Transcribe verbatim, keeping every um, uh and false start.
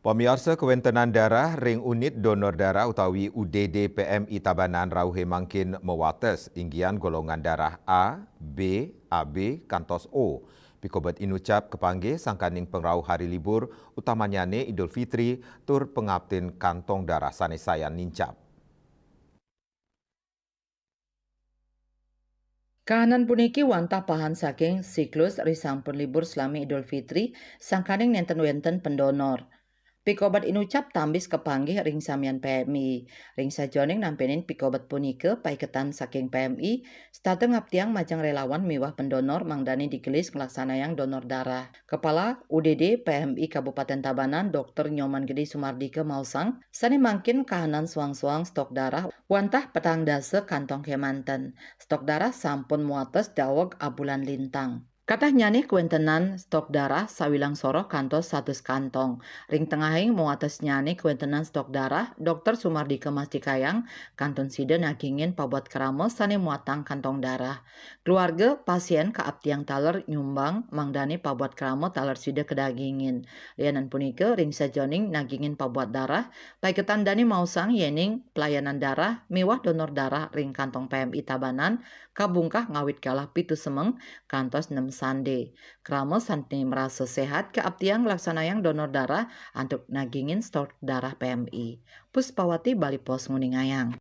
Pamiarsa, kawentenan darah ring unit donor darah utawi U D D P M I Tabanan rauhe mangkin mawates, inggihan golongan darah A, B, A B, kantos O. Pikobet inucap kapanggih sangkaning pangrauh hari libur, utamanyane Idul Fitri, tur pangaptin kantong darah sane sayan nincap. Kahanan puniki wantah pahan saking siklus risampun libur salami Idul Fitri, sangkaning nenten wenten pendonor. Pikobet inucap tambis kapanggih ring samian P M I. Ring sajoning nampenin pikobet punika, paiketan saking P M I setata ngaptiang majeng relawan miwah pendonor mangdane digelis nglaksanayang donor darah. Kepala U D D P M I Kabupaten Tabanan, Dokter Nyoman Gede Sumardika maosang, sane mangkin kahanan soang-soang stok darah wantah petang dasa kantong kemanten. Stok darah sampun muates daweg abulan lintang. Katahnyane kawentenan stok darah sawilang soroh kantos satus kantong. Ring tengahing muatesnyane kawentenan stok darah, Dokter Sumardika mastikayang kantun sida nagingin pabuat krama sane muatang kantong darah. Keluarga pasien kaaptiang taler nyumbang mangdane pabuat krama taler sida kadagingin. Lianan punika, ring sajoning nagingin pabuat darah, paiketan dane maosang yening pelayanan darah miwah donor darah ring kantong P M I Tabanan kabungkah ngawit galah pitu semeng kantos nem sande. Krama sane marasa sehat kaaptiang nglaksanayang donor darah antuk nagingin stok darah P M I. Puspawati, Bali Post, nguningayang.